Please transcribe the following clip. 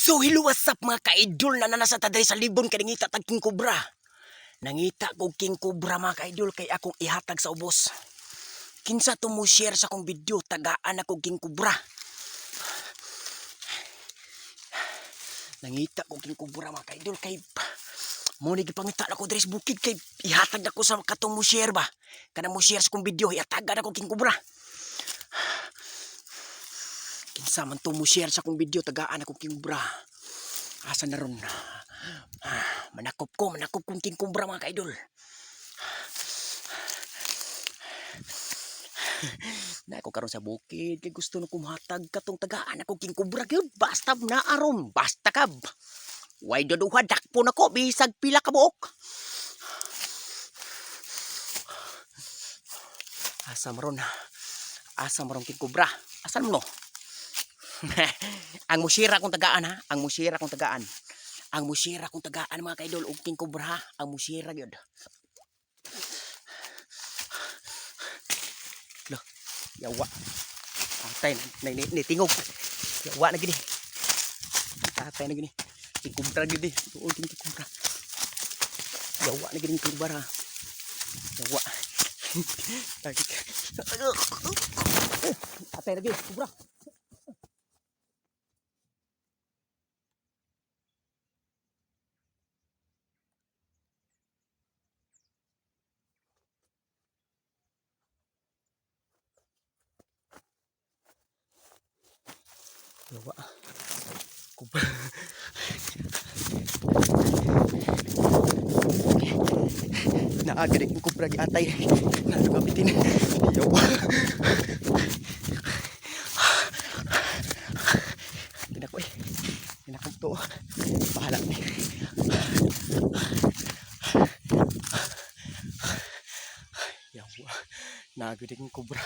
So hello, what's up, mga ka-idol, na nasa ta diri sa libon kay nangita tag king cobra. Nangita kog king cobra, mga ka-idol, kay akong ihatag sa ubos. Kinsa to mo share sa akong video, tagaan ako king cobra. Nangita ko king cobra, mga ka-idol, kay mo ni gipangita nako diri sa bukid kay ihatag nako sa katong mo share ba. Kanang mo share sa akong video, ihatagan ako king cobra. Kinsa man to mo share sa akong video, tagaan ako king cobra. Asa na ron? Ah, manakop ko, manakop kong king cobra, mga ka-idol. Na ako karon sa bukid kay gusto na kumuhatag katong tagaan ako king cobra gyud, basta na aron, basta kab. Way duduha, dakpo nako bisag pila ka buok. Asa maron? Asa maron king cobra? Asan mo no? Ang musira kong tagaan ha, ang musira kong tagaan. Ang musira kong tagaan, mga kaidol, og king cobra ha, ang musira gyud. Lo, yawa. Atay na ni, ni tingog. Yawa na gini. Atay na gini. King cobra gid eh. Oo, king cobra. Yawa na gini king cobra. Yawa. Atay na gini, cobra. Yawa. Cobra. Naa gani king cobra giatay. Nagamitin. Yawa. Tinako eh. Tinako to. Bahala ni. Yawa. Naa gani king cobra.